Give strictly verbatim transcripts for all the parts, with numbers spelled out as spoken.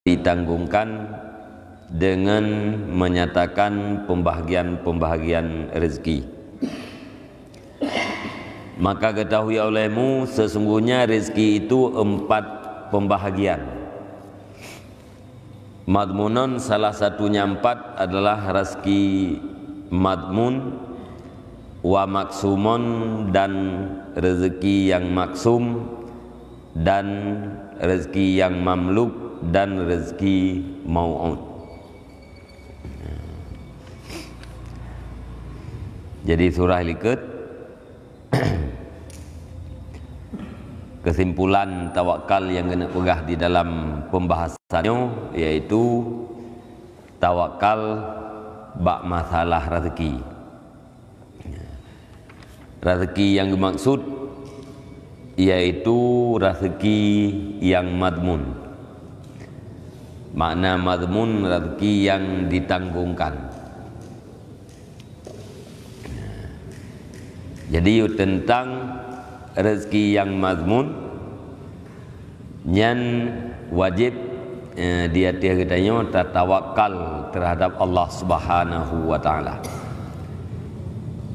ditanggungkan dengan menyatakan pembahagian-pembahagian rezeki. Maka ketahui olehmu, sesungguhnya rezeki itu empat pembahagian. Madhmunon, salah satunya empat, adalah rezeki madhmun, wa maksumon, dan rezeki yang maksum, dan rezeki yang mamluk, dan rezeki mau'ud. Jadi surah likot, kesimpulan tawakal yang keuneuk peugah di dalam pembahasan nyoe, yaitu tawakal bak masalah rezeki. Rezeki yang dimaksud yaitu rezeki yang madhmun. Makna madhmun, rezeki yang ditanggungkan. Jadi, tentang rezeki yang madhmun, nyan wajéb, eh, di ateueh geutanyoe tatawakal terhadap Allah Subhanahu wa Taala.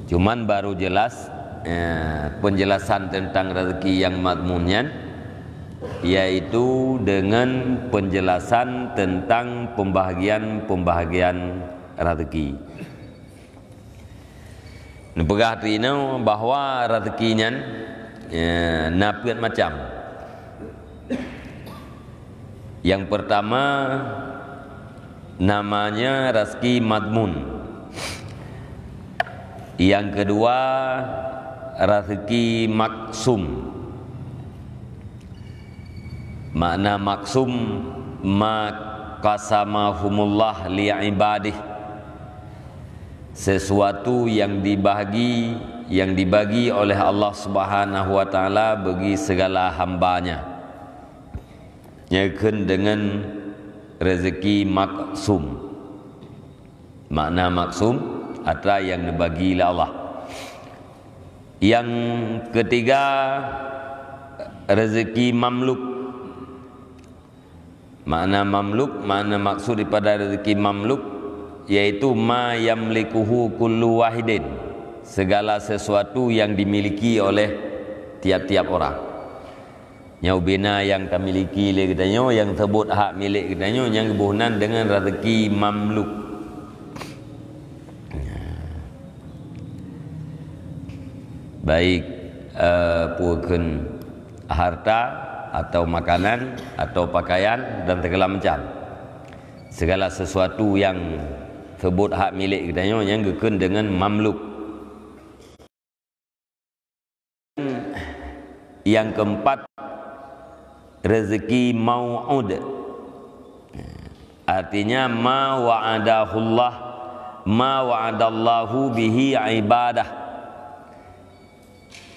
Cuman baru jelas, eh, penjelasan tentang rezeki yang madhmun nyan, yaitu dengan penjelasan tentang pembahagian-pembahagian rezeki. Neupeugah teuinoe bahwa rezeki nyan, eh, na peuet macam. Yang pertama, namanya rezeki madhmun. Yang kedua, rezeki maksum. Makna maksum, ma qasamahumullah li ibadih. Sesuatu yang dibagi, yang dibagi oleh Allah Subhanahu wa Taala bagi segala hamba-Nya. Nyan kheun deungon rezeki maksum. Makna maksum, atra nyang neubagi lé Allah. Nyang ketiga, rezeki mamluk. Makna mamluk, makna maksud daripada rezeki mamluk, yaitu ma yamlikuhu kullu wahidin, segala sesuatu yang dimiliki oleh tiap-tiap orang. Nyoe ubena nyang tamiliki lé geutanyoe, nyang seubot hak milék geutanyoe, nyang geuboh nan deungon rezeki mamluk. Baik, eh, peue kheun harta atau makanan atau pakaian dan segala macam. Segala sesuatu nyang seubot hak milék geutanyoe nyang geukheun deungon mamluk. Nyang keumpat, rezeki mau'ud. Artinya, ma wa'adahullah, ma wa'adallahu bihi ibadah.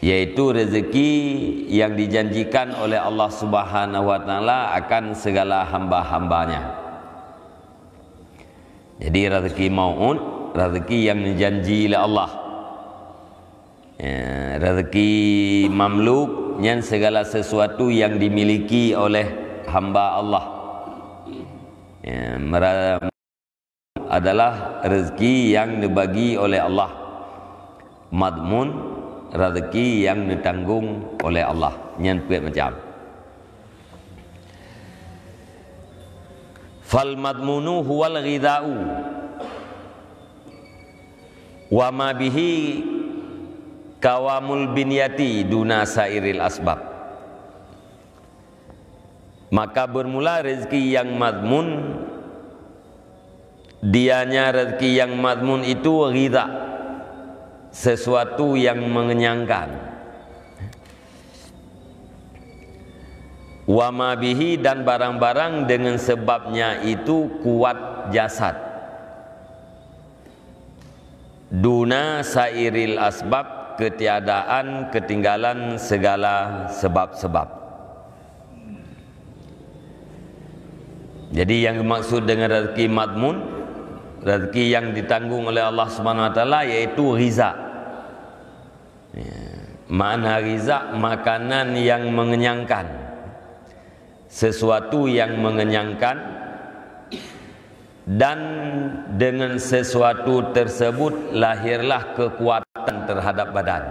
Yaitu rezeki yang dijanjikan oleh Allah Subhanahu wa Taala akan segala hamba-hamba-Nya. Jadi, rezeki mau'ud, rezeki yang dijanji lé Allah. Ya, rezeki mamluk, nyan segala sesuatu yang dimiliki oleh hamba Allah. Ya, mera-, adalah rezeki yang dibagi oleh Allah. Madhmun, rezeki yang ditanggung oleh Allah. Nyan peuet macam. Fal madhmunu huwal ghidha'u wa ma bihi qawamul binyati duna sairil asbab. Maka bermula rezeki yang madhmun, dianya rezeki yang madhmun itu ghidha, sesuatu yang mengenyangkan. Wa ma bihi, dan barang-barang dengan sebabnya itu kuat jasad. Duna sairil asbab, ketiadaan, ketinggalan segala sebab-sebab. Jadi, yang dimaksud dengan rezeki madhmun, rezeki yang ditanggung oleh Allah Subhanahu wa Taala, yaitu ghidha. Ya, makna ghidha, makanan yang mengenyangkan. Sesuatu yang mengenyangkan, Dan dengan sesuatu tersebut lahirlah kekuatan terhadap badan.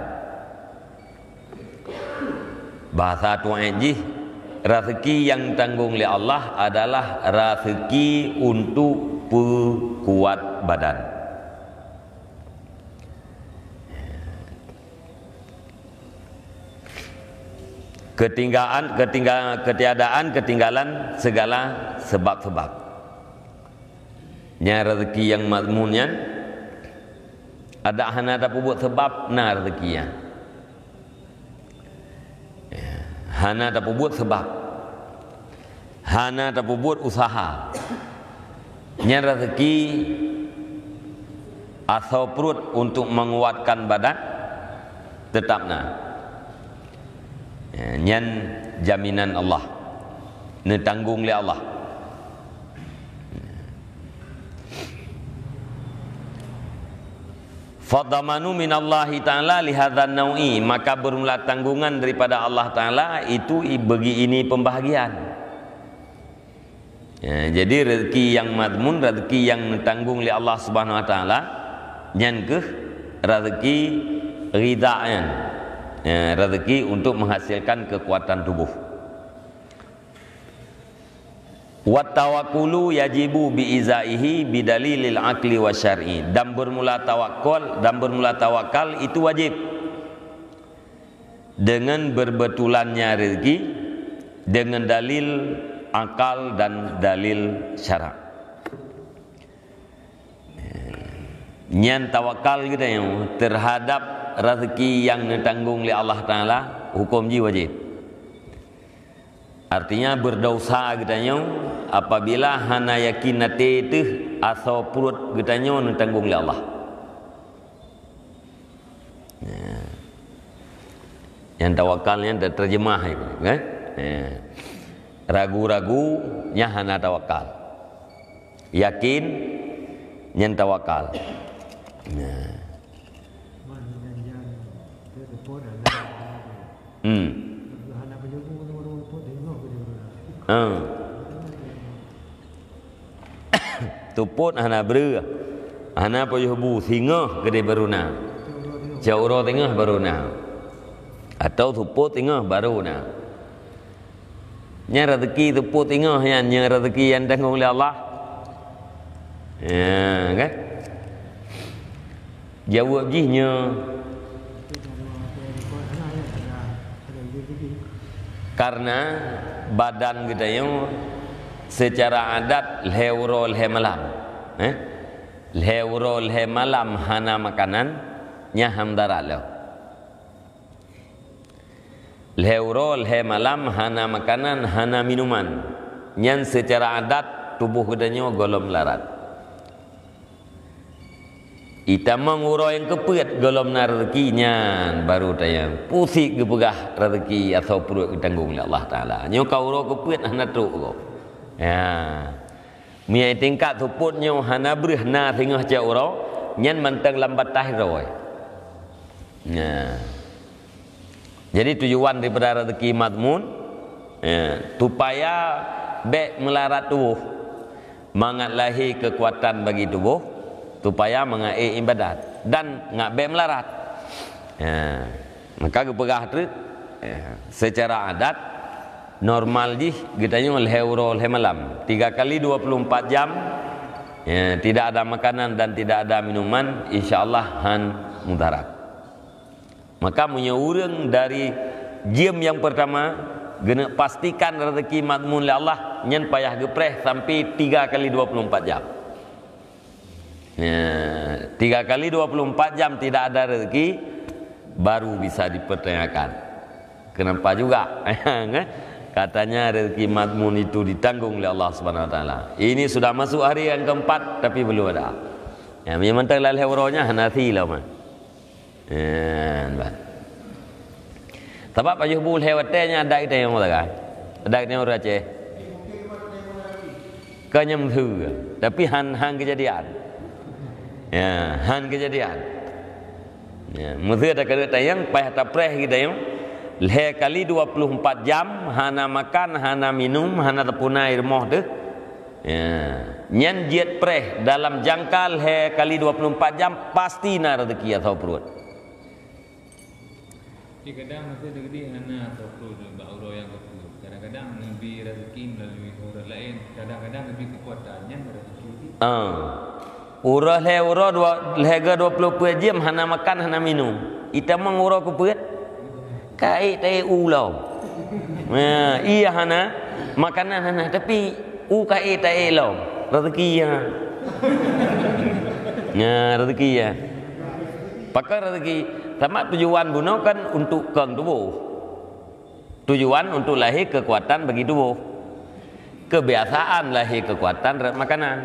Bahasa tuan jih, rezeki yang tanggung lé Allah adalah rezeki untuk peukuat badan. Ketinggalan, ketingga-, ketiadaan, ketinggalan segala sebab-sebab. Nyan rezeki nyang mazmun nyan, adak hana tapeubuet sebab na rezeki nyan. Ya, hana tapeubuet sebab. Hana tapeubuet usaha. Nyan rezeki asoe pruet untuk menguatkan badan tetap na. Ya, nyan jaminan Allah. Neutanggong lé Allah. Fadhamanu minallahi ta'ala lihadzan nau'i, maka bermula tanggungan daripada Allah Ta'ala itu i-, bagi ini pembahagian. Ya, jadi rezeki nyang madhmun, rezeki nyang neutanggong lé Allah Subhanahu Wa Ta'ala, nyan keuh rezeki ridha nyan. Ya, rezeki untuk menghasilkan kekuatan tubuh. Wa tawakkulu yajibu bi izaihi bidalilil aqli wa syar'i. Dan bermula tawakal, dan bermula tawakal itu wajib dengan berbetulannya rezeki dengan dalil akal dan dalil syarak. Nyan tawakal geutanyoe terhadap rezeki nyang neutanggong lé Allah Ta'ala, huköm jih wajib. Artinya, berdosa geutanyoe apabila hana yakin até teuh asoe pruet geutanyoe neutanggong lé Allah. Ya. Nyang tawakal nyan terjemah itu, kan? Ya. Ragu-ragu nyan hana tawakal. Yakin nyan tawakal. Ya. Hmm. Ha. Tupot hana breuh, hana pajoh bu, singoh keudeh baru na. Cok uroe singoh baru na. Atau tupot singoh baru na. Nyan rezeki tupot singoh nyan, nyan rezeki nyang tanggong lé Allah. Ya, kan? Jaweueb jih nyoe. Karena badan geutanyoe secara adat lhèe uroe lhèe malam. Eh? Lhèe uroe lhèe malam hana makanan, nyan han mudarat lom. Lhèe uroe lhèe malam hana makanan, hana minuman. Nyan seucara adat tuboh geutanyoe gohlom melarat. Itamong uroe nyang keupeuet gohlom na rezeki nyan baru tanyong. Pusék geupeugah rezeki asoe pruet geutanggong lé Allah Taala. Nyoe ka uroe keupeuet hana trok gob. Ya. Meunyo tingkat seupôt nyoe hana breuh na singoh cot uroe, nyan mantong lam bataih droe. Nah. Jadi tujuan daripada rezeki madhmun, ya, supaya bèk meularat tuboh, mangat lahé keukuatan bagi tuboh, supaya mangat ék ibadat dan ngat bèk meularat. Ya. Maka geupeugah treuk, ya, seucara adat, normal jih geutanyoe lhèe uroe lhèe malam, tiga kali dua puluh empat jam, ya, tidak ada makanan dan tidak ada minuman, insya Allah han mudarat. Maka meunyoe ureueng dari jeuem nyang peurtama geuneuk pastikan rezeki madhmun lé Allah, nyan payah geupreh sampai tiga kali dua puluh empat jam. Ya, tiga kali dua puluh empat jam tidak ada rezeki, baru bisa dipertanyakan. Kenapa juga? Kan? Katanya rezeki madhmun itu ditanggung oleh Allah Subhanahu Wa Taala. Ini sudah masuk hari yang keempat, tapi belum ada. Ya, memang tak lalai uroe nyan, hana si lom. Eh, bah. Sabab pajoh bu lhèe watèe nyan adat geutanyoe sagai. Adat geutanyoe ureueng Aceh. Ka nyan meuseue, tapi han, han keujadian. Ya, han keujadian. Ya, meuseue takalon tanyong, payah tapreh geutanyoe. Lhèe kali dua puluh empat jam, hana makan, hana minum, hana tapuna i rumoh teuh. Ya, nyan jeuet preh dalam jangka lhèe kali dua puluh empat jam pasti na rezeki atau pruet. Tapi kadang masa teukeudi hana atau pruet bak uroe nyang keupeuet. Kadang-kadang neubi rezeki melalui uroe laén, kadang-kadang neubi keukuatan, nyan rezeki. Ah. Uroe lhèe uroe dua, lhèe ga dua puluh peuet jeuem hana makan, hana minum. Itamong uroe keupeuet. Ka ék taék u lom. Ya, iya hana, makanan hana, tapi u ka ék taék lom. Rezeki ya. Ya, rezeki ya. Pakon rezeki? Sama tujuan bunoe kan untuk kong tuboh. Tujuan untuk lahé keukuatan bagi tuboh. Keubiasaan lahé keukuatan rot makanan.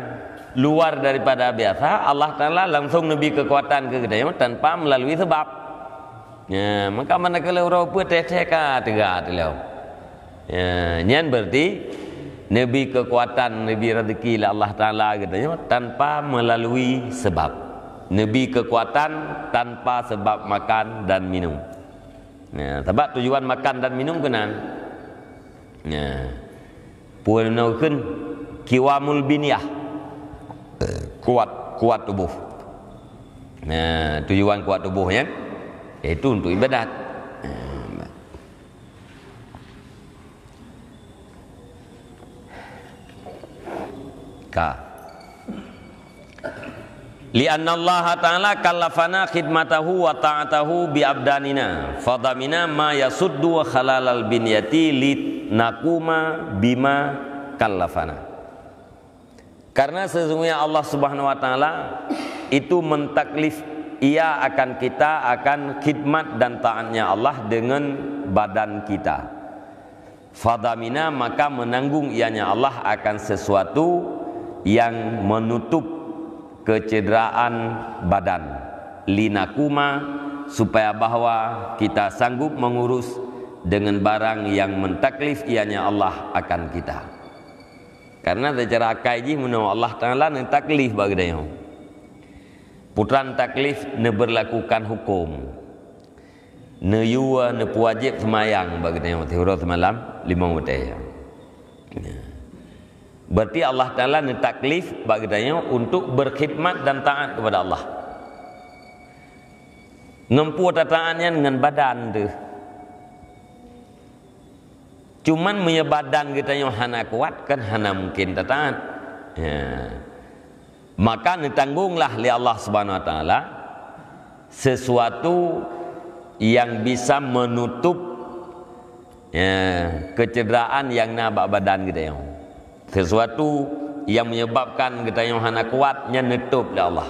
Luar daripada biasa, Allah Taala langsung neubi keukuatan keu geutanyoe tanpa melalui sebab. Ya, maka manakala uroe peuet teuh-teuh ka teuga teuh lom. Ya, nyan berarti neubi keukuatan, neubi rezeki lé Allah Taala geutanyoe tanpa melalui sebab. Neubi keukuatan tanpa sebab makan dan minum. Ya, sabab tujuan makan dan minum keunan. Ya. Peue neuh kheun kiwamul binyah. Kuat, kuat tuboh. Nah, tujuan kuat tuboh nyan, yaitu untuk ibadat. Nah, ka. Li'annallaha ta'ala kallafana khidmatahu wa ta'atahu bi abdanina, fadamina ma yasuddu khalalal binyati linaquma bima kallafana. Karena sesungguhnya Allah Subhanahu wa Ta'ala itu mentaklif Ia akan kita akan khidmat dan taatnya Allah dengan badan kita. Fadamina, maka menanggung ianya Allah akan sesuatu yang menutup kecederaan badan. Linakuma, supaya bahwa kita sanggup mengurus dengan barang yang mentaklif ianya Allah akan kita. Karena secara akai jih meunoe Allah Taala neutaklif bak geutanyoe. Putra neutaklif neubeurlakukan huköm. Neuyue, neupeuwajéb seumayang bak geutanyoe siuroe seumalam limong watée. Berarti Allah Taala neutaklif bak geutanyoe untuk berkhidmat dan taat kepada Allah. Ngon peue tataát nyan? Ngon badan teuh. Cuman meunyoe badan geutanyoe hana kuat, kan hana mungken tataát. Ya. Maka neutanggonglah lé Allah Subhanahu Wa Taala sesuatu yang bisa menutup, ya, kecederaan yang na bak badan geutanyoe. Sesuatu yang menyebabkan geutanyoe hana kuat, nyan neutôb lé Allah.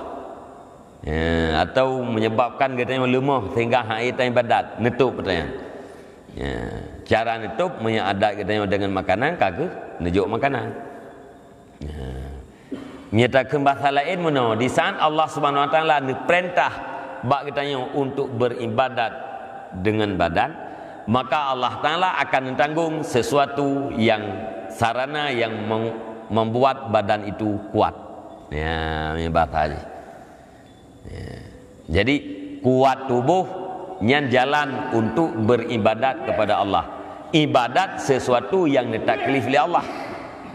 Ya, atau menyebabkan geutanyoe leumoh sehingga hana ibadat, neutôb geutanyoe. Ya, cara neutôb, meunyoe adat geutanyoe deungon makanan, ka geuh neujok makanan. Ya. Meunyoe takheun basa laén meunoe, di saat Allah Subhanahu Wa Taala neupeurintah bak geutanyoe untuk beribadat dengan badan, maka Allah Taala akan neutanggong sesuatu yang sarana yang mem-, membuat badan itu kuat. Ya, meunyoe basa jih. Ya. Jadi, kuat tuboh nyan jalan untuk beribadat kepada Allah. Ibadat sesuatu yang neutaklif lé Allah.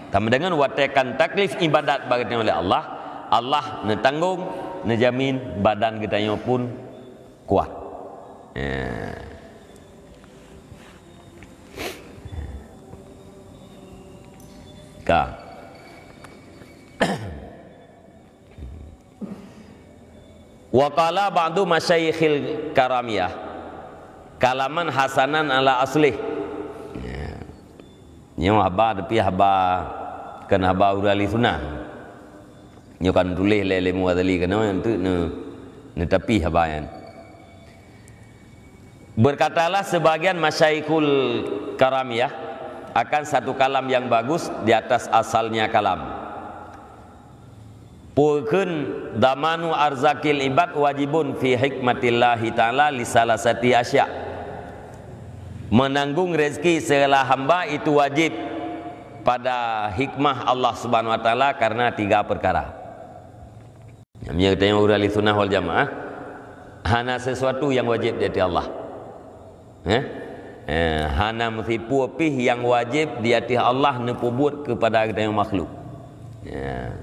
Sama dengan watée ka neutaklif ibadat bak geutanyoe lé Allah, Allah neutanggong, neujamin badan geutanyoe pun kuat. Ya. Ka. Wa qala ba'du masyayikhil karamiyah, kalaman hasanan ala aslih. Ya. Nyoe haba, tapi haba, kon haba ureuëng ahli sunnah. Nyoe ka neutuléh lé Imam Ghazali, keunoe nyan teuk ne-, neutapi haba nyan. Berkatalah sebagian masyayikhul karamiyah akan satu kalam yang bagus di atas asalnya kalam. Peue kheun, damanu arzakil ibad wajibun fi hikmatillahi ta'ala li salasati asya. Menanggung rezeki segala hamba itu wajib pada hikmah Allah Subhanahu Wa Taala karena tiga perkara. Meunyoe geutanyoe ureuëng ahli sunnah wal jamaah, hana sesuatu yang wajib di ateueh Allah. Eh? Eh, hana meusipeue pih nyang wajéb di ateueh Allah neupeubuet keupada geutanyoe makhluk. Ya.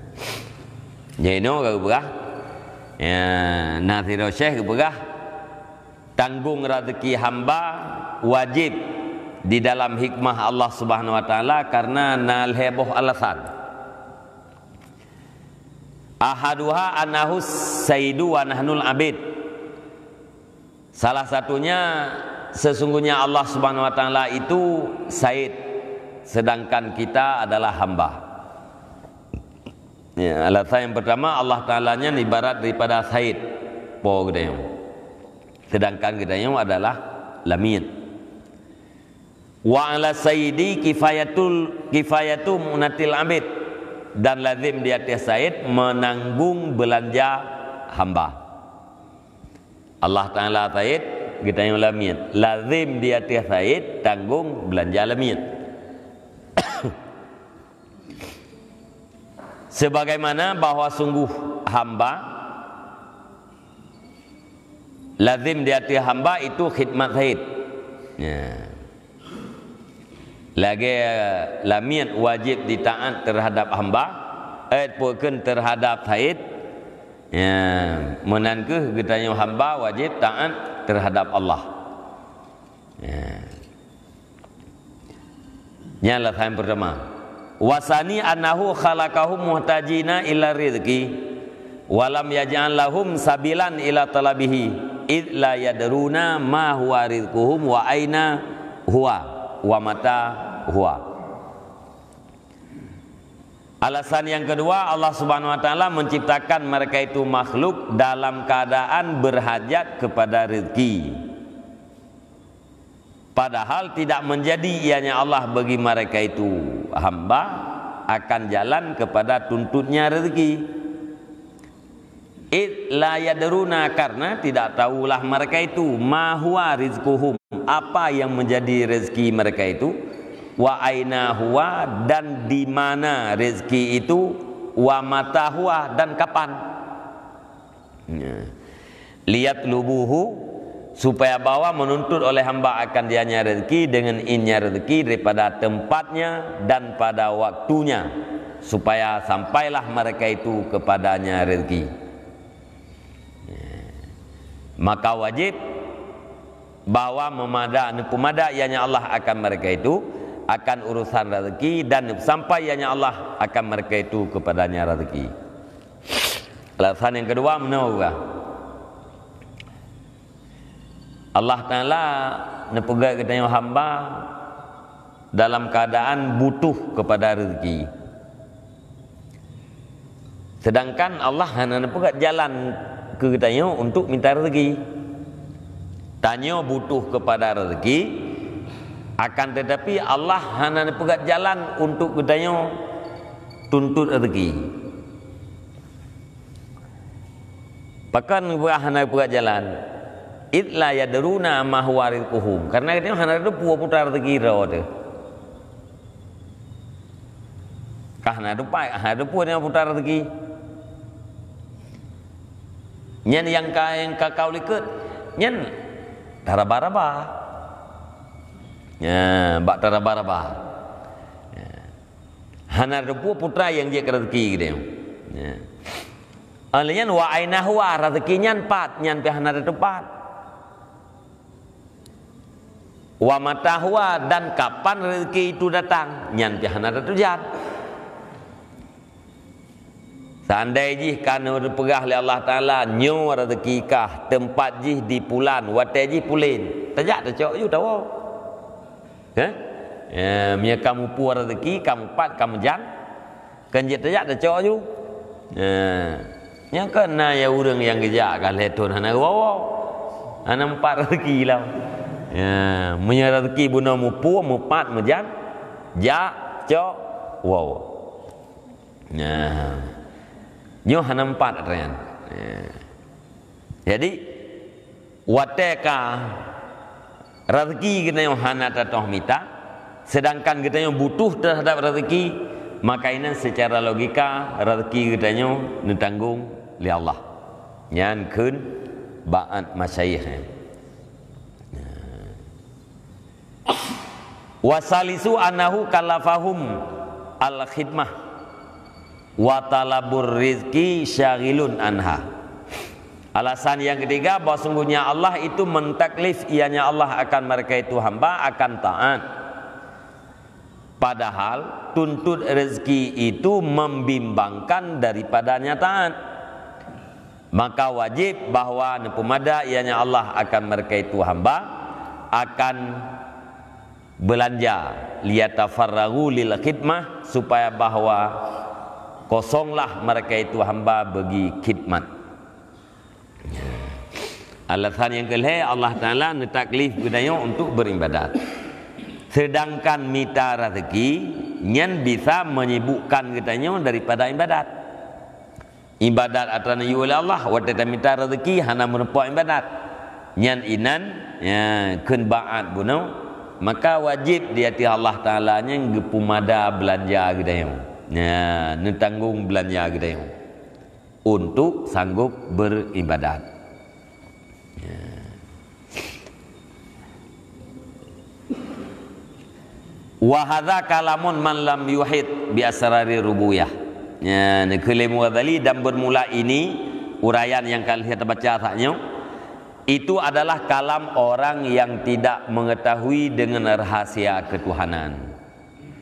Jadi nyoe geupeugah, ya, na sidroe syekh geupeugah, tanggong rezeki hamba wajib di dalam hikmah Allah Subhanahu wa Taala karena na lhée boh alasan. Ahaduha annahu sayyidu wa nahnul abid. Salah satunya, sesungguhnya Allah Subhanahu wa Taala itu sayyid, sedangkan kita adalah hamba. Ya, alasan yang pertama, Allah Taala nyan ibarat daripada sayyid, po geutanyoe. Sedangkan geutanyoe adalah lamiet. Wa ala sayyidi kifayatul, kifayatu mu'natil abid, dan lazim di atas sayyid menanggung belanja hamba. Allah Taala sayyid, geutanyoe lamiet. Lazim di atas sayyid tanggong belanja lamiet. Sebagaimana bahwa sungguh hamba, lazim di atas hamba itu khidmat sayyid. Ya. Lagée lamiet wajib ditaat terhadap hamba, eh, peue kheun terhadap sayyid. Ya, meunan kheueh geutanyoe hamba wajib taat terhadap Allah. Ya. Nyan alasan pertama. Wasani annahu khalaqahum muhtajina ila rizqi wa lam yaj'al lahum sabilan ila talabihi, id la yadruna ma huwa rizquhum wa aina huwa wa mata huwa. Alasan yang kedua, Allah Subhanahu wa Taala menciptakan mereka itu makhluk dalam keadaan berhajat kepada rezeki. Padahal tidak menjadi ianya Allah bagi mereka itu hamba akan jalan kepada tuntutnya rezeki. Id la yadruna, karena tidak tahulah mereka itu, ma huwa rizquhum, apa yang menjadi rezeki mereka itu, wa aina huwa, dan di mana rezeki itu, wa mata huwa, dan kapan. Ya. Liyatlubuhu, supaya bahwa menuntut oleh hamba akan dianya rezeki dengan innya rezeki daripada tempatnya dan pada waktunya, supaya sampailah mereka itu kepadanya rezeki. Ya. Maka wajib bahwa memada, neupeumada ianya Allah akan mereka itu, akan urusan rezeki, dan sampai ianya Allah akan mereka itu kepadanya rezeki. Alasan yang kedua, meunoe geupeugah, Allah Taala neupeugét geutanyoe hamba dalam keadaan butuh kepada rezeki. Sedangkan Allah hana neupeugét jalan keu geutanyoe untuk minta rezeki. Tanyoe butuh kepada rezeki, akan tetapi Allah hana neupeugét jalan untuk geutanyoe tuntut rezeki. Pakon geupeugah hana geupeugét jalan? Id la yadruna ma huwa rizquhum. Karena geutanyoe hana teupeue peue putra rezeki droe teuh. Ka hana teupeue, hana teupeue nyoe putra rezeki. Nyan nyang ka, nyang ka kaul likot, nyan taraba-raba. Ya, bak taraba-raba. Ya. Hana teupeue putra nyang jeuet keu rezeki geutanyoe. Ya. Oleh nyan, wa aina huwa, rezeki nyan pat, nyan pih hana teupat. Wa mata huwa, dan kapan rezeki itu datang, nyan pih hana teujan. Seandai jih ka neupeugah lé Allah Taala, nyoe rezeki kah, teumpat jih di pulan, watée jih pulen, tajak tacok ju tawoe. Heh? Ya, meunyoe ka mupeue rezeki, ka mupat, ka meujan, kan jeuet tajak tacok ju. Ya. Nyang keunan ya ureuëng nyang geujak ka lhée thon hana geuwoe-woe. Hana mupat rezeki lom. Ya, meunyoe rezeki bunoe mupeue, mupat, meujan, jak, cok, woe. Nah, nyoe hana mupat atra nyan. Nah. Jadi, watée ka rezeki geutanyoe hana tatoh mita, sedangkan geutanyoe butuh terhadap rezeki, maka inan secara logika rezeki geutanyoe neutanggong lé Allah. Nyan kheun ba'at masyayikh nyan. Nah. Wasalisu annahu kallafahum al-khidmah. Wa talabur rizqi syaghilun anha. Alasan yang ketiga, bahwa sungguhnya Allah itu mentaklif, ianya Allah akan mereka itu hamba akan taat. Padahal tuntut rezeki itu membimbangkan daripadanya taat. Maka wajib bahwa neupeumada ianya Allah akan mereka itu hamba akan belanja, liyatafarraghu lil khidmah, supaya bahwa kosonglah mereka itu hamba bagi khidmat. Alasan nyang keulhée, Allah Taala neutaklif geutanyoe untuk beribadat. Sedangkan mita rezeki nyan bisa menyibukkan geutanyoe daripada ibadat. Ibadat atra neuyue lé Allah, watée tamita rezeki hana meurumpok ibadat. Nyan inan, ya, kheun baat bunoe, maka wajéb di ateueh Allah Taala nyan geupeumada beulanja geutanyoe. Ya, neutanggong beulanja geutanyoe untuk sanggup beribadat. Ya. Wa hadza kalamun man lam yuhit bi asrari rububiyah. Ya, neukheun lé Imam Ghazali, dan bermula ini, uraian nyang ka lheueh tabaca saat nyoe, itu adalah kalam orang yang tidak mengetahui dengan rahasia ketuhanan.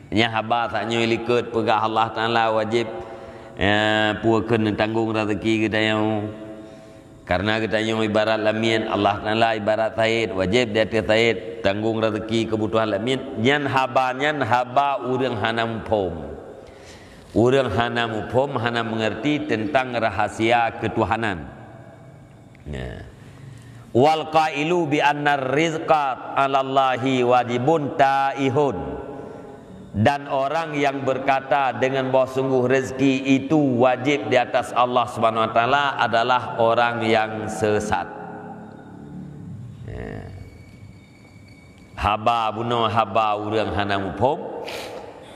Nyang haba saat nyoe likot peugah Allah Taala wajéb, ya, peue kheun neutanggong rezeki geutanyoe. Karena geutanyoe ibarat lamiet, Allah Taala ibarat saét, wajéb di ateueh saét tanggong rezeki keubutuhan lamiet. Nyan haba, nyan haba ureuëng hana muphom. Ureuëng hana muphom, hana mengerti tentang rahasia ketuhanan. Ya. Wal qailu bi annar rizqa 'alallahi wajibun taihun. Dan orang yang berkata dengan bahwa sungguh rezeki itu wajib di atas Allah Subhanahu wa Taala adalah orang yang sesat. Ya. Haba bunoe haba ureuëng hana muphom,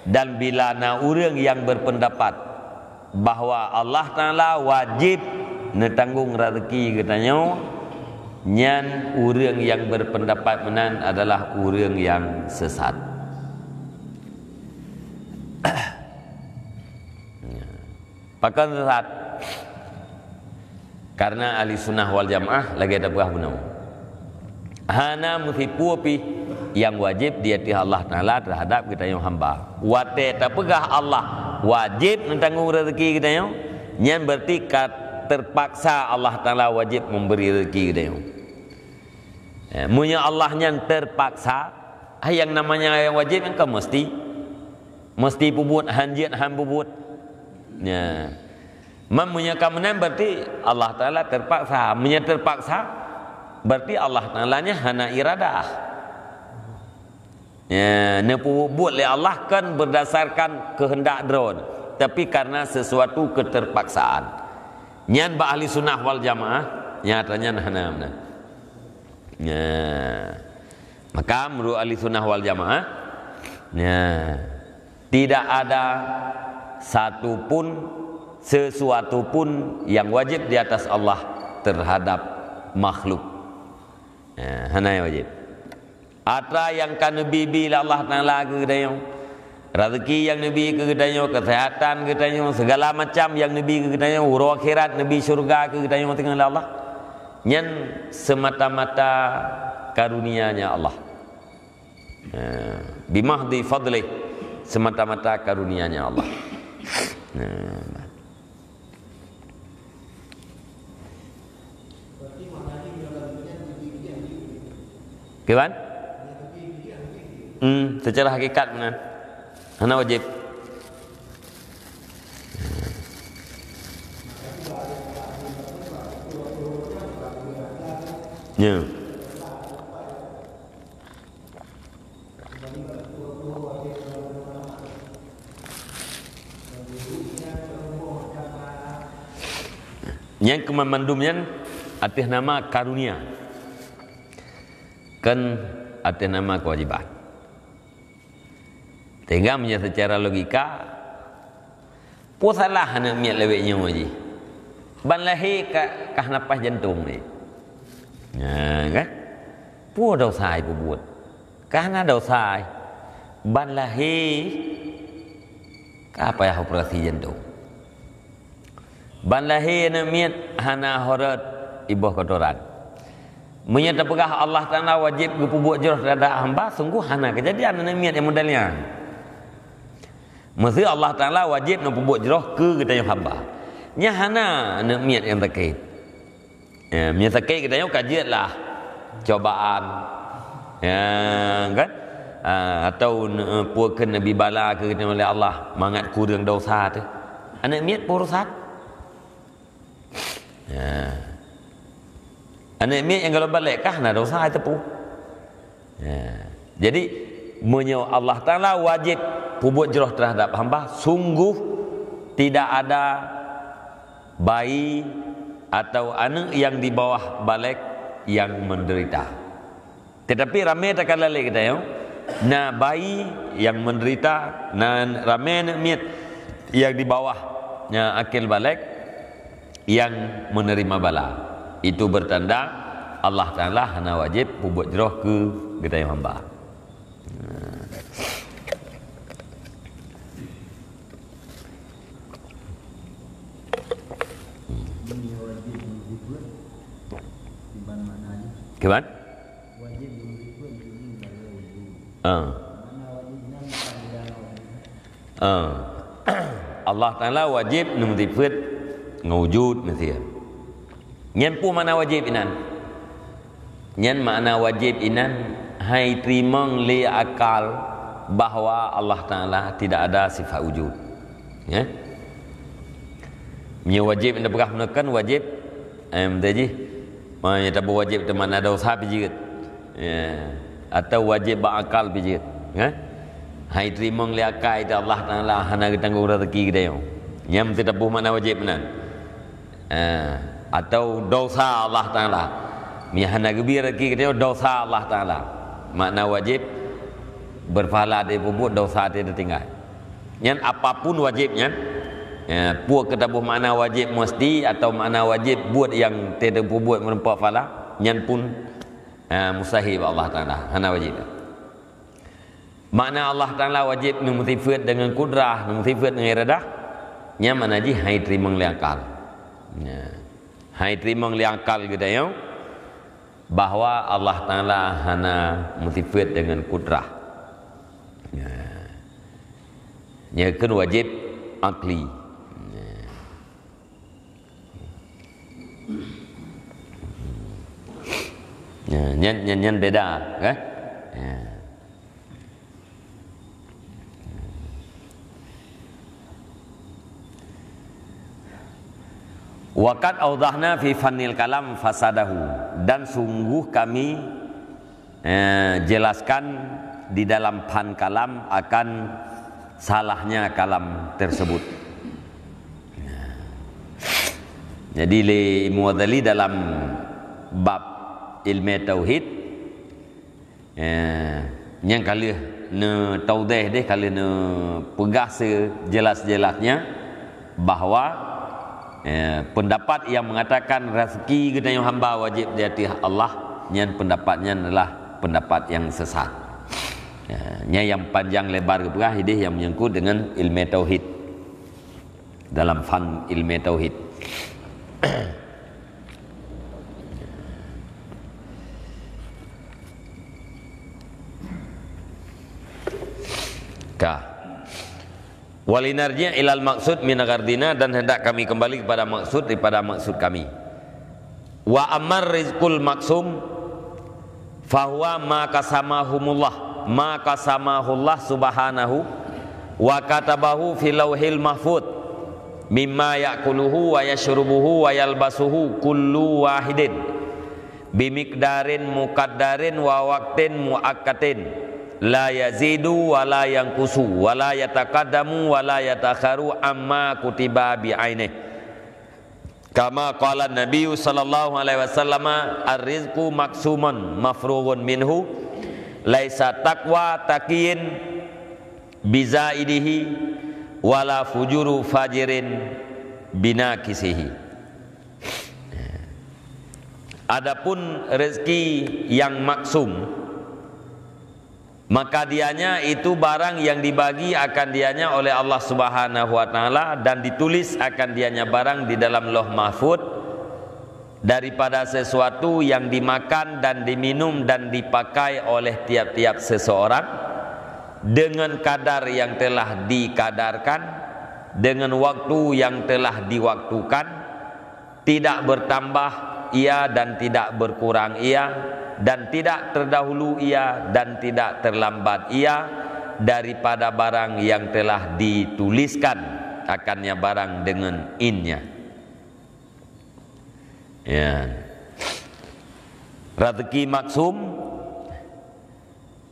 dan bila na ureuëng yang berpendapat bahwa Allah Taala wajéb neutanggong rezeki geutanyoe, nyan ureuëng nyang berpendapat meunan adalah ureuëng nyang sesat. Pakon sesat? Karena ahli sunnah wal jamaah lagée tapeugah bunoe. Hana meusipeue pih nyang wajéb di ateueh Allah Taala terhadap geutanyoe hamba. Watée tapeugah Allah wajéb neutanggong rezeki geutanyoe, nyan berarti ka terpaksa Allah Taala wajéb memberi rezeki geutanyoe. Eh, meunyoe Allah nyan terpaksa, ah, nyang namanya nyang wajéb nyan kan meusti. Meusti peubuet, han jeuet han peubuet. Ya. Man meunyoe ka meunan berarti Allah Taala terpaksa. Meunyoe terpaksa, berarti Allah Taala nyan hana iradah. Ya, neupeubuet lé Allah kon berdasarkan keuheundak droe, tapi karena sesuatu keterpaksaan. Nyan bak ahli sunnah wal jamaah, nyata nyan hana meunan. Ya. Maka menurut ahli sunnah wal jamaah, ya, tidak ada satu pun, sesuatu pun yang wajib di atas Allah terhadap makhluk. Ya, hana nyang wajib. Atra nyang ka neubi-bi lé Allah Taala keu geutanyoe, rezeki nyang neubi keu geutanyoe, keuseuhatan geutanyoe, segala macam nyang neubi keu geutanyoe, uroe akhirat neubi syeuruga keu geutanyoe teungoh lé Allah, nyan semata-mata karunia-Nya Allah. Eh, bimahdi fadlih, semata-mata karunia-Nya Allah. Nah. Kiban? Hmm, secara hakikat meunan. Hana wajib. Ya. Nyang keumandum nyan ateueh nama karunia, kon ateueh nama keuwajéban. Sehingga meunyoe seucara logika, peue salah aneuk miet lawét nyoe jih? Ban lahé ka, ka hana paih jantong jih. Nah, kan? Peue desya jipeubuet? Ka hana desya. Ban lahé ka payah operasi jantong. Ban lahé aneuk miet hana horot iboh kotoran. Meunyoe tapeugah Allah Taala wajéb geupeubuet jroh teuhadap hamba, sunggoh hana keujadian aneuk miet nyang model nyan. Meusé Allah Taala wajéb neupeubuet jroh keu geutanyoe hamba. Nyan hana aneuk miet nyang sakét. Ya, meunyoe sakét geutanyoe ka jeuet lah cobaan. Ya, kan? Ah, atau ne-, peue kheun neubi bala keu geutanyoe lé Allah mangat kureueng desya teuh. Aneuk miet peue urusan? Ya. Aneuk miet nyang gohlom balek kah na desya teupeue. Ya. Jadi, meunyoe Allah Taala wajéb peubuet jroh teuhadap hamba, sunggoh tidak ada bayi atau aneuk nyang di bawah balek nyang menderita. Teutapi ramé takalon lé geutanyoe, na bayi nyang menderita, na ramé aneuk miet nyang di bawah, ya, akil balek, nyang menerima bala. Itu bertanda Allah Taala hana wajéb peubuet jroh keu geutanyoe hamba. Kiban? Ah. Ah. Allah Taala wajéb neumeuteupeuet ngon wujud manusia. Nyan peue makna wajéb inan? Nyan makna wajéb inan hai teurimong lé akal bahwa Allah Taala tidak ada sifat wujud. Ya? Meunyoe wajéb nyang peugah meunoe kan wajéb, eh, meuteujih. Meunyoe taboh wajéb teuh makna desya pih jeuet. Ya. Atau wajéb bak akal pih jeuet. Kan? Hai teurimong lé akai teuh Allah Taala hana geutanggong raseuki geutanyoe. Nyan meuteutaboh makna wajéb meunan. Ah, atau desya Allah Taala. Meunyoe hana geubri raseuki geutanyoe desya Allah Taala. Makna wajéb, berpahala teuh peubuet, desya teuh teutinggai. Nyan apapun wajéb nyan, ya, peue keu taboh makna wajéb meusti atau makna wajéb buet nyang teuh teupeubuet meurumpok pahala, nyan pun, ya, mustahil bak Allah Taala, hana wajéb. Makna Allah Taala wajéb neumeuteupeuet deungon kudrah, neumeuteupeuet deungon iradah, nyan makna jih hai teurimong lé akal. Ya. Hai teurimong lé akal geutanyoe bahwa Allah Taala hana meuteupeuet deungon kudrah. Ya. Nyan keuh wajéb akli. Ya. Ya, nyan, nyan, nyan beda, kan? Ya. Wa qad awdahna fi fannil kalam fasadahu, dan sungguh kami, eh, jelaskan di dalam fan kalam akan salahnya kalam tersebut. Jadi lé Imam Ghazali dalam bab ilmu tauhid, eh, nyang ka lheueh neutaudeh deh, ka lheueh neupeugah sejelas-jelasnya bahwa, eh, pendapat yang mengatakan rezeki geutanyoe hamba wajib di ateueh Allah, nyan pendapat nyan adalah pendapat yang sesat. Eh, nyan nyang panjang lebar geupeugah ideh nyang menyangkut dengan ilmu tauhid. Dalam fan ilmu tauhid. Ka. Walinarji' ilal maksud min ghardina, dan hendak kami kembali kepada maksud daripada maksud kami. Wa ammar rizqul maksum fahuwa ma qasamahumullah, ma qasamahullah subhanahu wa katabahu fi lauhil mahfud, mimma ya'kuluhu wa yashrubuhu wa yalbasuhu kullu wahidin, bimiqdarin muqaddarin wa waqtin muaqqatin, la yazidu wa la yanqusu, wa la yataqaddamu wa la yatakharu amma kutiba bi ainihi. Kama qala Nabi sallallahu alaihi wasallam, "Ar-rizqu maqsumun mafrughun minhu, laisa taqwa taqiyin bizaidihi, wala fujuru fajirin binaqisihi." Adapun rezeki yang maksum, Maka dianya itu barang yang dibagi akan dianya oleh Allah Subhanahu wa Ta'ala dan ditulis akan dianya barang di dalam Lauh Mahfud daripada sesuatu yang dimakan dan diminum dan dipakai oleh tiap-tiap seseorang dengan kadar yang telah dikadarkan, dengan waktu yang telah diwaktukan, tidak bertambah ia dan tidak berkurang ia, dan tidak terdahulu ia dan tidak terlambat ia daripada barang yang telah dituliskan akannya barang dengan innya. Ya. Rezeki maksum,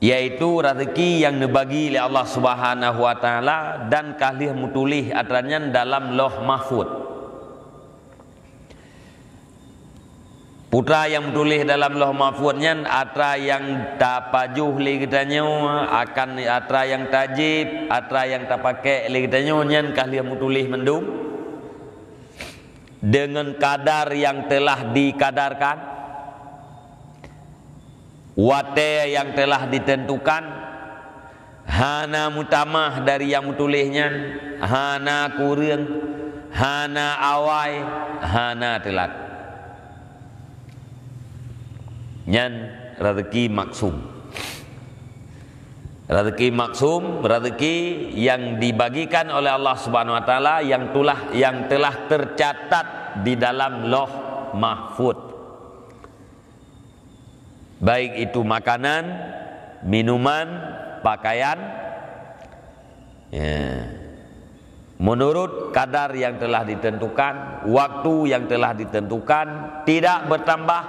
yaitu rezeki yang dibagi oleh Allah Subhanahu wa Ta'ala dan ka lheueh meutuléh atra nyan dalam Lauh Mahfud. Peue atra nyang meutuléh dalam Lauh Mahfud nyan, atra nyang tapajoh lé geutanyoe, akan atra nyang tajieb, atra nyang tapakék lé geutanyoe, nyan ka lheueh meutuléh mandum deungon kadar nyang telah dikadarkan, watée nyang telah ditentukan, hana meutamah dari nyang meutuléh nyan, hana kureueng, hana awai, hana teulat. Nyan rezeki maksum. Rezeki maksum, rezeki yang dibagikan oleh Allah Subhanahu wa Ta'ala yang tulah, yang telah tercatat di dalam Lauh Mahfud. Baik itu makanan, minuman, pakaian, ya, menurut kadar yang telah ditentukan, waktu yang telah ditentukan, tidak bertambah,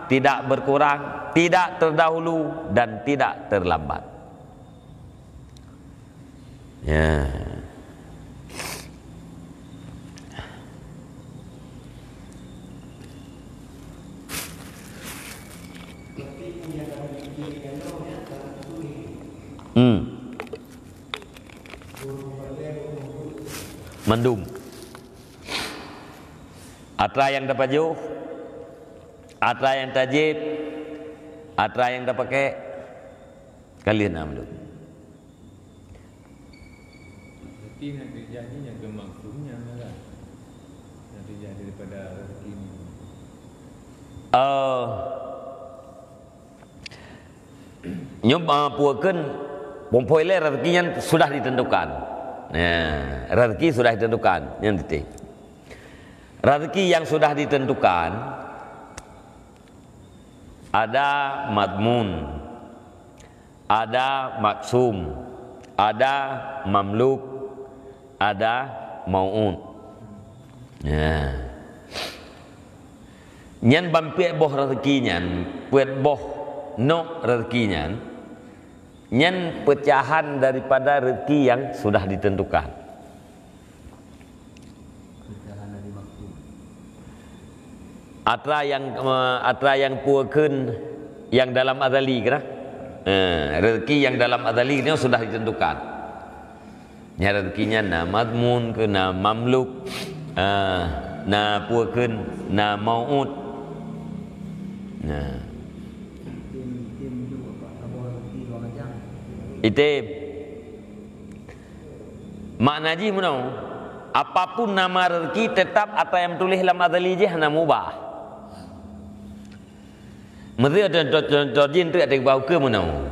tidak berkurang, tidak terdahulu, dan tidak terlambat. Ya. Hmm. Mandum. Atra nyang tapajoh, atra nyang tajieb, atra nyang tapakék, ka lheueh na mandum. Berarti nyang terjadi nyang keumaksud nyan lah. Nyang terjadi daripada rezeki ni. Eh, nyoe, ah, peue kheun, phôn-phôn ilée rezeki nyan sudah ditentukan. Nah, rezeki sudah ditentukan, nyan titik. Rezeki yang sudah ditentukan, ada madmun, ada maksum, ada mamluk, ada mau'ud. Nah. Nyan ban peuet boh rezeki nyan, peuet boh nok rezeki nyan, nyan pecahan daripada rezeki yang sudah ditentukan. Atra nyang, eh, atra nyang peue kheun nyang dalam azali keuh? Eh, rezeki nyang dalam azali nyoe sudah ditentukan. Nyan rezeki nyan na madmun keuh, na mamluk, eh, na peue kheun, na mau'ud. Nah. Item. Makna jih meunoe, apapun nama rezeki tetap atra nyang tuléh lam azali jih hana mubah. Meuseu contoh, contoh jih teuk atra bahukeu meunoe.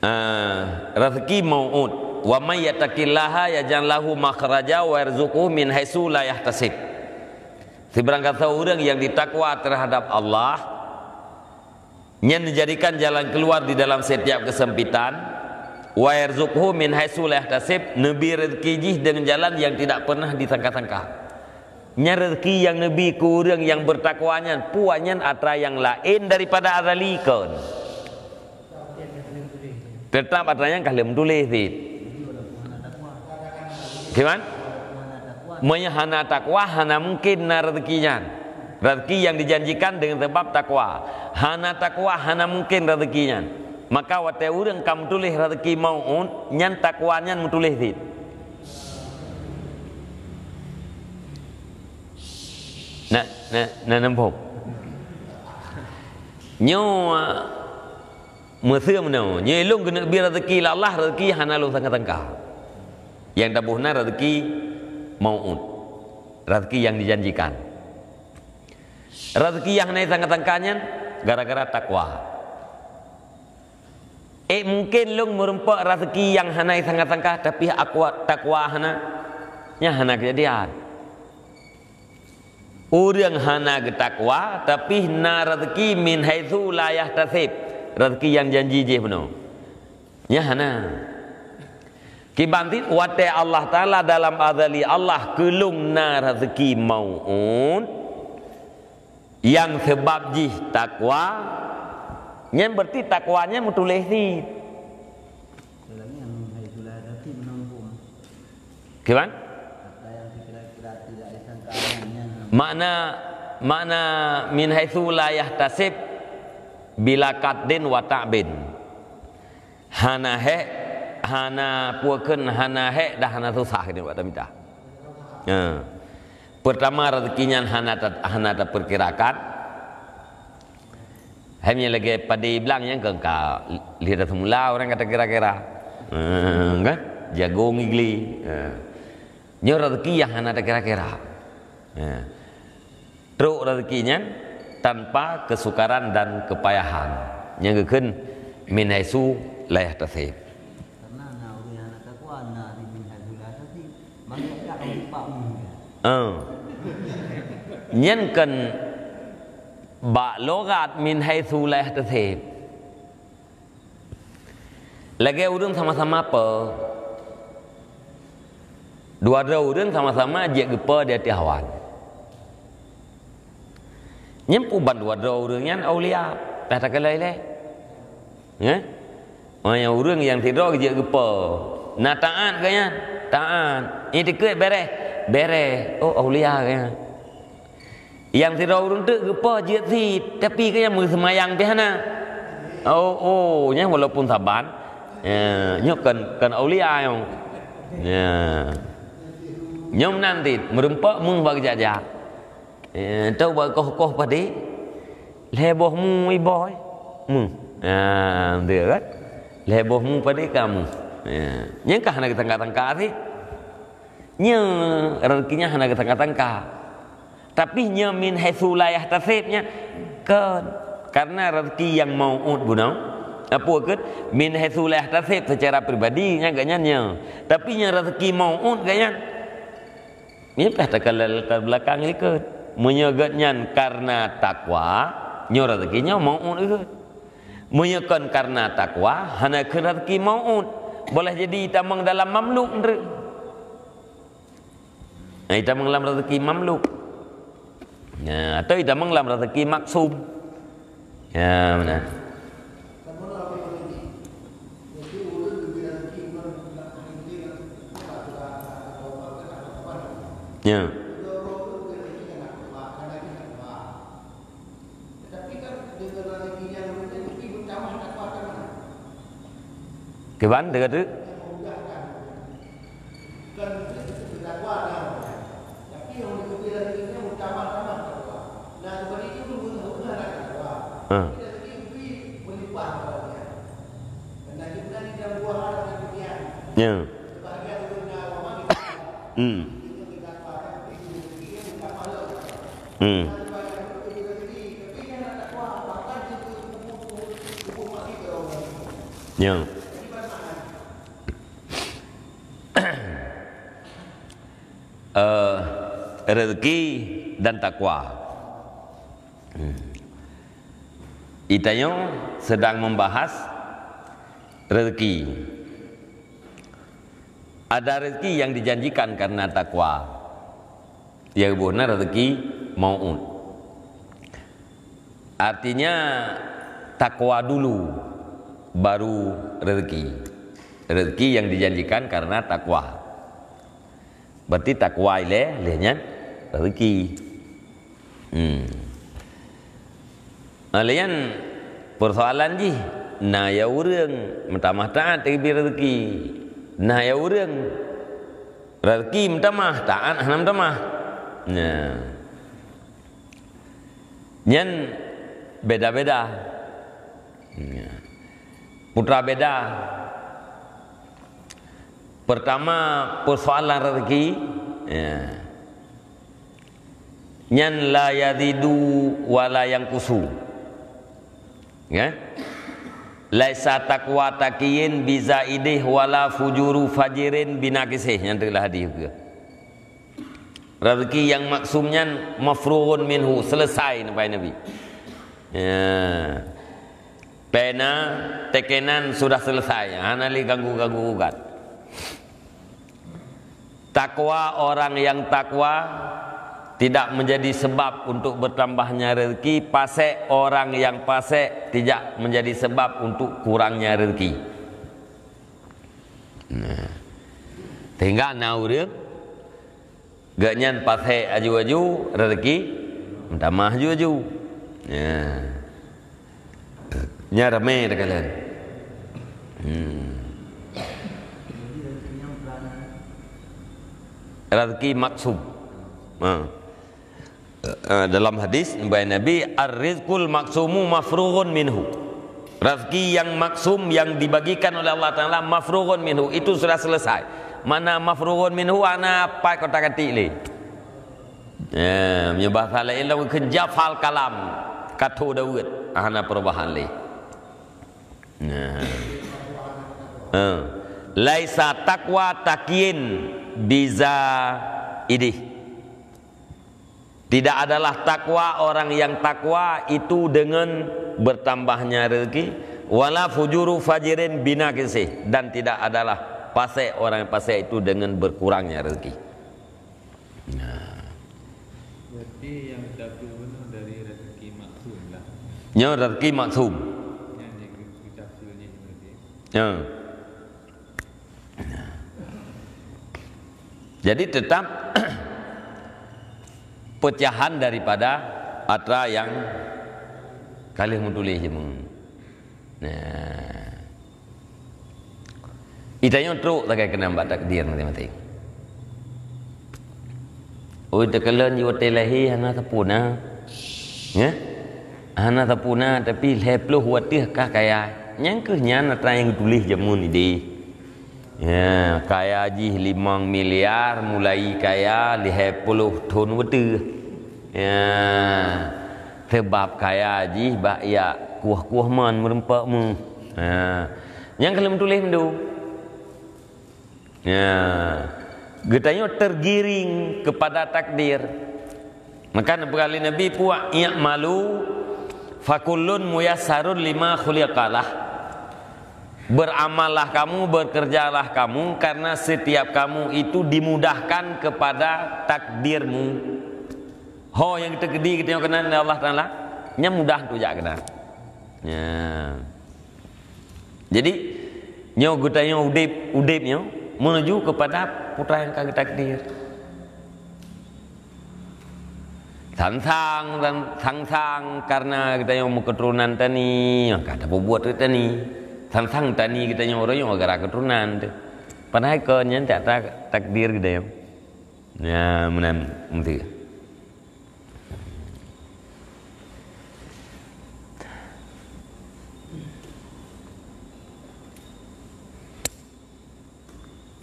Ah, rezeki mau'ud. "Wa may yattaqillaha yaj'al lahu makhraja wa yarzuqhu min haitsu la yahtasib." Sibarang gasoe ureuëng nyang ditakwa terhadap Allah, nyan dijadikan jalan keluar di dalam setiap kesempitan, "wa yarzuqhu min haitsu la yahtasib", neubi rezeki jih deungon jalan nyang tidak pernah disangka-sangka. Nyan rezeki nyang neubi keu ureuëng nyang bertakwa nyan, peue nyan atra nyang laén daripada azali kon. Tetap atra nyang ka lheueh meutuléh cit. Kiban? Meunyoe hana takwa, hana mungken na rezeki nyan. Rezeki nyang dijanjikan deungon sabab takwa. Hana takwa, hana mungken rezeki nyan. Maka watée ureuëng ka meutuléh rezeki mau'ud, nyan takwa nyan meutuléh cit. Nah, nah, nah, nampak. Nyoe Meuseu meunoe, nyoe lôn keuneuk bri raseuki lé Allah, raseuki hana lôn sangka-sangka. Nyang taboh na raseuki mau'ud, raseuki nyang dijanjikan. Raseuki nyang hana sangka-sangka nyan gara-gara takwa. Eh, mungken lôn meurumpok raseuki nyang hana sangka-sangka, tapi akwa-, takwa hana, nyan hana keujadian. Ureuëng hana geutakwa, tapi na raseuki min haitsu la yahtasib, raseuki nyang janji jih bunoe. Nyan hana. Kiban cit watée Allah Taala dalam azali Allah keu lôn na raseuki mau'ud, nyang sabab jih takwa, nyan berarti takwa nyan meutuléh cit. Kiban? Makna, makna min haitsu la yahtasib, bila qasdin wa ta'bin. Hana hék, hana peue kheun, hana hék dan hana susah keuneuk bak tamita. Ha. Pertama, raseuki nyan hana ta-, hana tapeukirakan. Hai meunyoe lagée padé blang nyan keu ka lheueh dah semula ureuëng ka takira-kira. Ha, kan? Jagong igli. Ha. Nyoe raseuki nyang hana takira-kira. Ha. Trok raseuki nyan tanpa keusukaran dan keupayahan. Nyang geukheun min haitsu la yahtasib. Karena na ureuëng hana takwa, na di min haitsu la yahtasib. Maka ka ureuëng pak mungga. Oh. Nyan kan bak logat min haitsu la yahtasib. Lagée ureuëng sama-sama pe, dua droe ureuëng sama-sama jeuet geupe di ateueh awan. Nyan peue ban dua droe ureuëng nyan aulia, dah takalai lé. Nyan? Oh, nyang ureuëng nyang sidroe jeuet geupe. Na taát geuh nyan? Taát. Itikeuet bereh? Bereh. Oh, aulia geuh nyan. Nyang sidroe ureuëng teuk geupo jeuet cit, tapi keu nyang meuseumayang pih hana. Oh, oh, nyan walaupun saban. Ya, nyoe kon, kon aulia nyoe. Ya. Nyoe meunan cit, meurumpok meuh bak geujak-jak. Ya, tau bak koh-koh padé. Lhée boh mu iboh, eh. Mu. Ya, beutôi kan? Lhée boh mu padé ka mu. Ya. Nyan ka hana geutangka-tangka cit. Nyoe raseuki nyan hana geutangka-tangka. Tapi nyoe min haitsu la yahtasib nyan kon. Karena raseuki nyang mau'ud bunoe, apa kheun? Min haitsu la yahtasib secara pribadi nyan geuh nyan nyoe. Tapi nyoe raseuki mau'ud geuh nyan. Nyan pih takala latar belakang ikot. Meunyoe geuh nyan karena takwa, nyoe raseuki nyoe mau'ud ikot. Meunyoe kon karena takwa, hana kheun raseuki mau'ud. Boleh jadi itamong dalam mamluk ndeuek. Nah, itamong lam raseuki mamluk. Nah, atau itamong lam raseuki maksum. Ya, beuna. Ya. Kiban, teuka tu? Ha. Ya. Hmm. Hmm. Ya. Eh, rezeki dan takwa. Hmm. Itanyoe sedang membahas rezeki. Ada rezeki yang dijanjikan karena takwa. Ya, buhna rezeki mau'ud. Artinya, takwa dulu, baru rezeki. Rezeki yang dijanjikan karena takwa. Berarti takwa ilée, lheueh nyan rezeki. Hmm. Ah, lheueh nyan persoalan jih, na ya ureuëng meutamah taát geubri rezeki. Na ya ureuëng rezeki meutamah, taát hana meutamah. Nah. Nyan beda-beda. Nah. Putra beda. Pertama, persoalan rezeki, ya. Nyan la yazidu wa la yanqusu. Ya. Laisa taqwa taqiyin bizaidih wala fujuru fajirin binaqisih. Nyan teuk lah hadis ke. Rezeki nyang maksum nyan mafrughun minhu, selesai, nampak Nabi. Ya. Pena, tekenan sudah selesai, hana lé ganggu-ganggu gugat. Takwa, orang yang takwa tidak menjadi sebab untuk bertambahnya rezeki, pasek, orang yang pasek tidak menjadi sebab untuk kurangnya rezeki. Nah. Sehingga na ureuëng geuh nyan pasek aju-aju, rezeki meutamah aju-aju. Ya. Nyan ramé takalon. Hmm. Rezeki maksum. Ha. Eh, dalam hadis, bayan Nabi, "Ar-rizqul maksumu mafrughun minhu." Rezeki yang maksum, yang dibagikan oleh Allah Taala, mafrughun minhu, itu sudah selesai. Mana mafrughun minhu, hana pat kota katik lé. Ya, meunyoe bahasa laén lom kheun jafal kalam, ka tho daweuet, hana perubahan lé. Nah. Ha. Laisa taqwa taqiyin bizaidih. Tidak adalah takwa orang yang takwa itu dengan bertambahnya rezeki, wala fujuru fajirin binaqisih, dan tidak adalah pasek orang yang pasek itu dengan berkurangnya rezeki. Nah. Berarti yang satu bunoe dari rezeki maksum lah. Nyoe rezeki maksum. Yang ditafsirnya itu dia. Ya. Jadi tetap pecahan daripada atra nyang ka lheueh meutuléh jameun. Nah. Geutanyoe trok sagai keunan bak takdir maséng-maséng. Oi, takalon watée lahé hana sapeue na. Nyan? Hana sapeue na, tapi lhée ploh watée ka kaya. Nyang kheueh nyan atra nyang geutuléh jameun idéh. Ya, kaya jih limong miliar, mulai kaya lhée ploh thon watée. Ya, sabab kaya jih bak jak kueh-kueh mon meurumpok mu. Ya. Nyang ka lheueh meutuléh mandum. Ya. Geutanyoe tergiring kepada takdir. Maka neupeugah lé Nabi, "Puak i'malu fakullun muyassarun lima khuliqa lah." Beramallah kamu, bekerjalah kamu, karena setiap kamu itu dimudahkan kepada takdirmu. Ho nyang teukeudi geutanyoe keunan lé Allah Taala, nyan mudah untuk jak keunan. Ya. Jadi, nyoe geutanyoe udeb, udeb nyoe menuju kepada putra nyang ka geutakdir. Sang-sang dan sang-sang karena geutanyoe meuketurunan tani, maka tapeubuet keu tani. Sang-sang tani geutanyoe uroe nyoe gara keturunan teuh. Padahai kon nyan tak, tak, takdir geutanyoe. Nah, meunan meusti.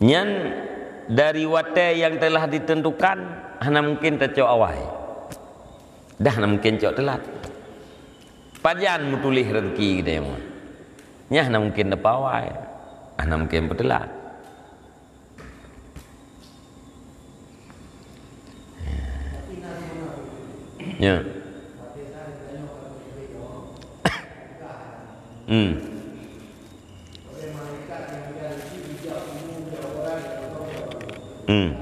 Nyan dari watée nyang telah ditentukan, hana mungken tacok awai. Dah hana mungken cok teulat. Pajan meutuléh rezeki geutanyoe? Nyan hana mungken tapeuawai. Hana mungken peuteulat. Ya. Hmm. Hmm.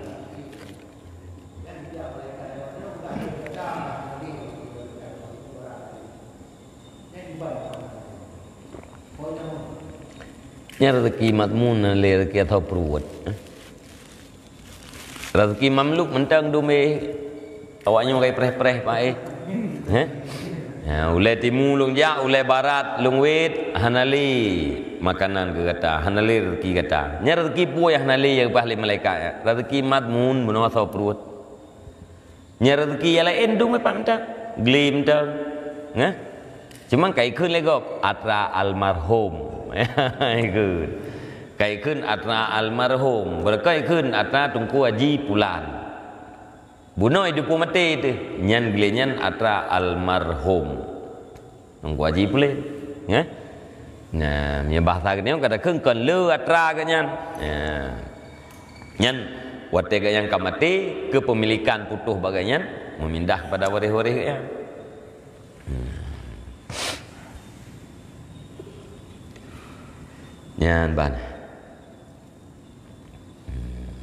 Nyan rezeki madmun lé rezeki atau pruet. Rezeki mamluk mantong dumé. Awak nyoe kai preh-preh paéh. Heh? Ya, ulée timu lôn jak, ulée barat lôn wét, hana lé makanan keu gata, hana lé rezeki gata. Nyan rezeki peue nyang hana lé nyang geupeugah lé malaikat? Rezeki madmun bunoe asoe pruet. Nyan rezeki nyang laén dum pat mantong, glé mantong. Nah, cuma ka ikheun lé gob atra almarhum. Ikheun. Ka ikheun atra almarhum, beureukat ikheun atra Teungku Haji Pulan. Bunoe dipeumaté teuh, nyan geulian nyan atra almarhum. Teungku Haji Pulan, ya. Nah, meunyoe bahasa geutanyoe ka takheun kon le atra geuh nyan. Ya. Nyan watée geuh nyan ka maté, keupemilikan putôh bak geuh nyan meumindah kepada waréh-waréh geuh nyan. Hmm. Nyan ban. Hmm.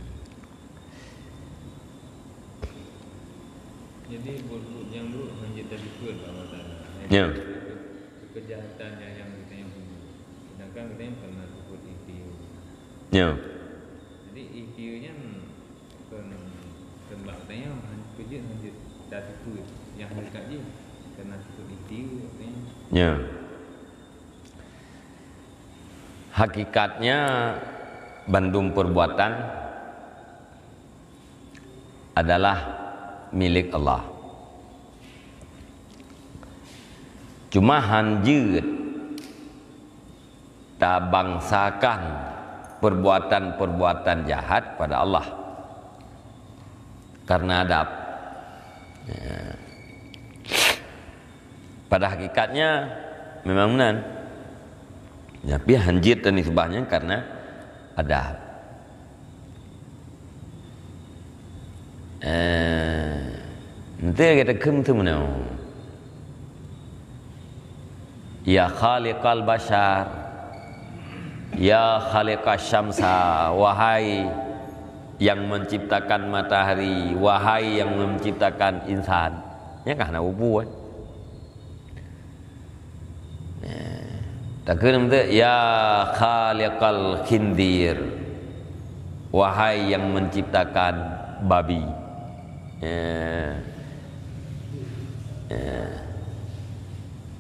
Jadi, buet-buet nyang buruk hana jeuet tateupeue bak Allah Taala. Ya. Kejahatan nyang, nyang geutanyoe peubuet. Sedangkan geutanyoe pernah peubuet ikhtiar. Ya. Jadi, ikhtiar nyan kon, kon bak geutanyoe, han-, peujeuet hana jeuet tateupeue. Nyang hana jeuet karena peubuet ikhtiar geutanyoe. Ya. Hakikatnya, bandum perbuatan adalah milik Allah. Cuma han jeuet tabangsakan perbuatan-perbuatan jahat pada Allah. Karena adab. Ya. Pada hakikatnya memang meunan. Tapi han jeuet tanisbah nyan karena adab. Eh, nanti kita kheun teumeunoe. Ya khaliqal bashar, ya khaliqasy syamsa, wahai yang menciptakan matahari, wahai yang menciptakan insan. Nyan ka hana bubuet. Eh, takheun beutôi, ya khaliqal khinzir, wahai yang menciptakan babi. Eh. Eh.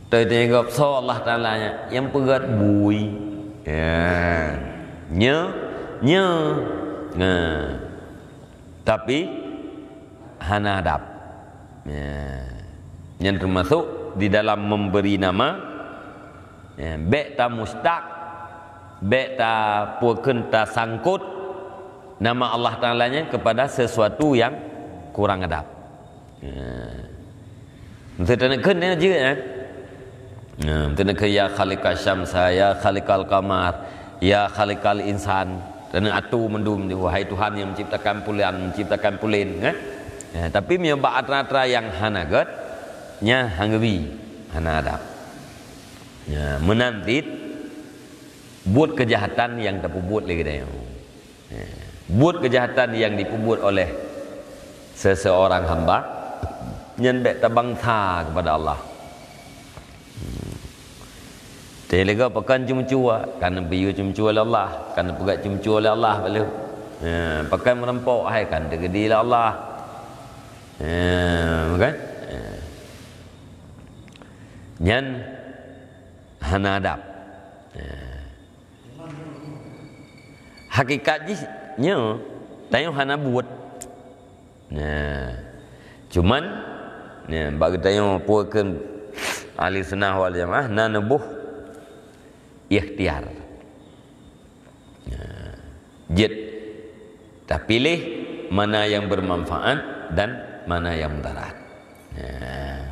Teudeungoe soe Allah Taala nyan, nyang peugét bui. Eh. Nyoe, nyoe. Nah. Tapi hana adab. Ya. Nyan teumasuk di dalam memberi nama, ya, bék tamustak, bék tapeukeun tasangkot nama Allah Taala nyan kepada sesuatu yang kurang adab. Ya. Meunteuk taneuk kheun nyan jeuet, eh. Nah, meunteuk taneuk kheun, "Ya khaliqasy syamsa, ya khaliqal qamar, ya khaliqal insan." Taneuk atô mandum, "Wahai Tuhan yang menciptakan pulan, menciptakan pulen," kan? Ya, tapi meunyoe bak atra-atra nyang hana gét, nyan hana geubi, hana adab. Ya, meunan cit buet keujahatan nyang tapeubuet lé geutanyoe. Ya. Buet keujahatan nyang jipeubuet oleh seseorang hamba, nyan bék tabangsa kepada Allah. Hmm. Teuh lé gob pakon ceumeucue, ka neubiyeu ceumeucue lé Allah, ka neupeugét ceumeucue lé Allah, bak lheueh. Ya, pakon meurampok, hai, ka neuteugedi lé Allah. Ya, kan? Ya. Nyan hana adab. Ya. Hakikat jih nyoe, tanyoe hana buet. Nah, cuman, nah, bak geutanyoe peue kheun ahli sunnah wal jamaah, na neuboh ikhtiar. Nah, jeuet tapiléh mana yang bermanfaat dan mana yang mudarat. Nah,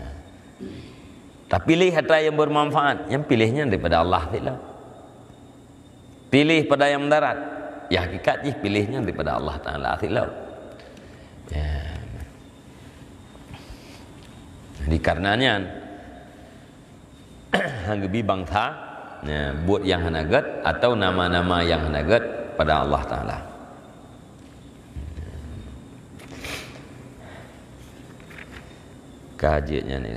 tapiléh atra yang bermanfaat, nyang piléh nyan daripada Allah cit lah. Piléh pada nyang mudarat. Ya, hakikat jih piléh nyan daripada Allah Taala cit lah. Ya. Jadi, karena nyan, han geubi bangsa, ya, buet nyang hana gét atau nama-nama nyang hana gét pada Allah Taala. Ka jeuet nyan ni.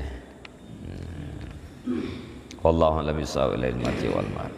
Wallahu a'lam bishawab, ilaihi marji wal ma'ad.